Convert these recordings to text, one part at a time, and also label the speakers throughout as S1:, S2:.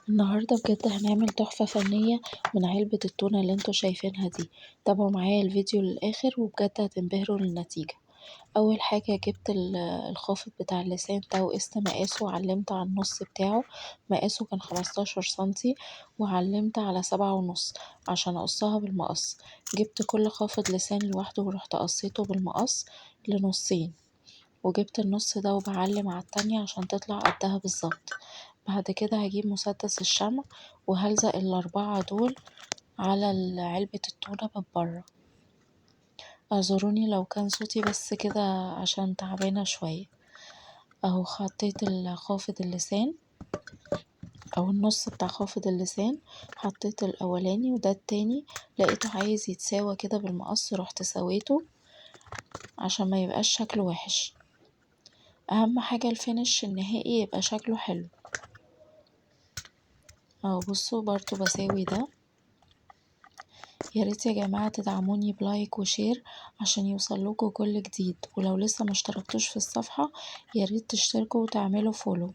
S1: النهاردة بجد هنعمل تحفة فنية من علبة التونة اللي انتوا شايفينها دي. تابعوا معايا الفيديو للآخر وبجد هتنبهروا للنتيجة. أول حاجة جبت الخافض بتاع اللسان ده وقست مقاسه وعلمت على النص بتاعه، مقاسه كان 15 سنتي، وعلمت على 7.5 عشان أقصها بالمقص. جبت كل خافض لسان لوحده ورحت قصيته بالمقص لنصين، وجبت النص ده وبعلم على التانية عشان تطلع قدها بالظبط. بعد كده هجيب مسدس الشمع وهلزق الأربعة دول على علبة التونة من برا. اعذروني لو كان صوتي بس كده عشان تعبانة شوية. اهو حطيت خافض اللسان او النص بتاع خافض اللسان، حطيت الاولاني وده التاني، لقيته عايز يتساوى كده بالمقص رحت سويته عشان ما يبقاش شكله وحش. اهم حاجة ال finish النهائي يبقى شكله حلو. اهو بصوا برضو بساوي ده. ياريت يا جماعة تدعموني ب like و share عشان يوصلكوا كل جديد، ولو لسه ما اشتركتوش في الصفحة ياريت تشتركوا وتعملوا follow.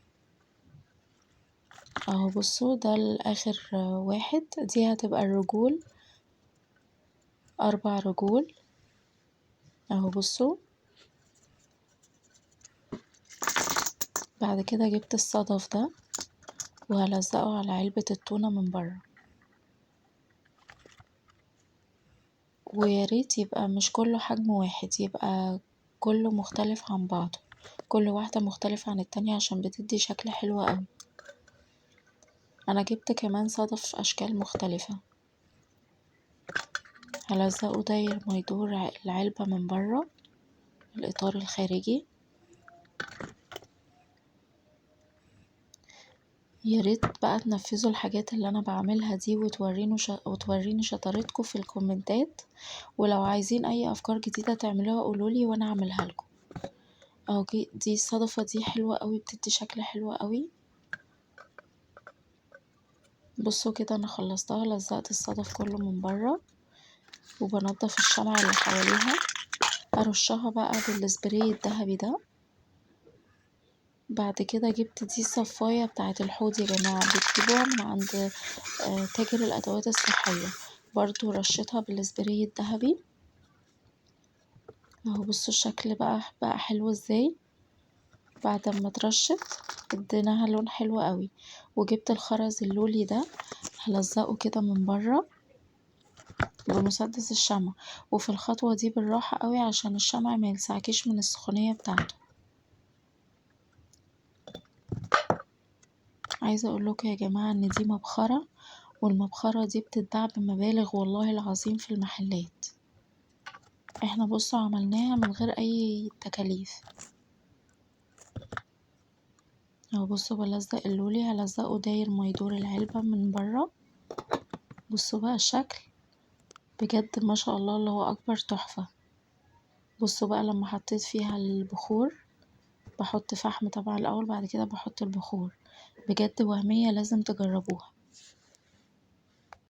S1: اهو بصوا ده الاخر واحد، دي هتبقى الرجول، 4 رجول. اهو بصوا. بعد كده جبت الصدف ده وهلزقه على علبة التونة من بره، وياريت يبقى مش كله حجم واحد، يبقى كله مختلف عن بعضه، كل واحدة مختلفة عن التانية عشان بتدي شكل حلو قوي. انا جبت كمان صدف اشكال مختلفة، هلزقه داير ما يدور العلبة من بره الاطار الخارجي. ياريت بقى تنفذوا الحاجات اللي انا بعملها دي وتوريني شطارتكم في الكومنتات، ولو عايزين اي افكار جديدة تعملوها قولولي وانا اعملها لكم. اهو دي الصدفة دي حلوة قوي، بتدي شكل حلو قوي. بصوا كده انا خلصتها، لزقت الصدف كله من بره وبنضف الشمع اللي حواليها. ارشها بقى بالسبراي الذهبي ده. بعد كده جبت دي الصفاية بتاعة الحوض يا جماعة، بتجيبوها من عند تاجر الأدوات الصحية، برضو رشيتها بالسبراي الذهبي. اهو بصوا الشكل بقى حلو ازاي بعد ما اترشت، اديناها لون حلو قوي. وجبت الخرز اللولي ده هلزقه كده من بره بمسدس الشمع، وفي الخطوة دي بالراحة قوي عشان الشمع ما يلسعكيش من السخونية بتاعته. عايزة اقول لكم يا جماعة ان دي مبخرة، والمبخرة دي بتتباع بمبالغ والله العظيم في المحلات. احنا بصوا عملناها من غير اي تكاليف. اهو بصوا بلزق اللولي، هلزقه داير ما يدور العلبة من بره. بصوا بقى الشكل بجد ما شاء الله، اللي هو اكبر تحفة. بصوا بقى لما حطيت فيها البخور، بحط فحم طبعا الاول، بعد كده بحط البخور. بجد وهمية، لازم تجربوها.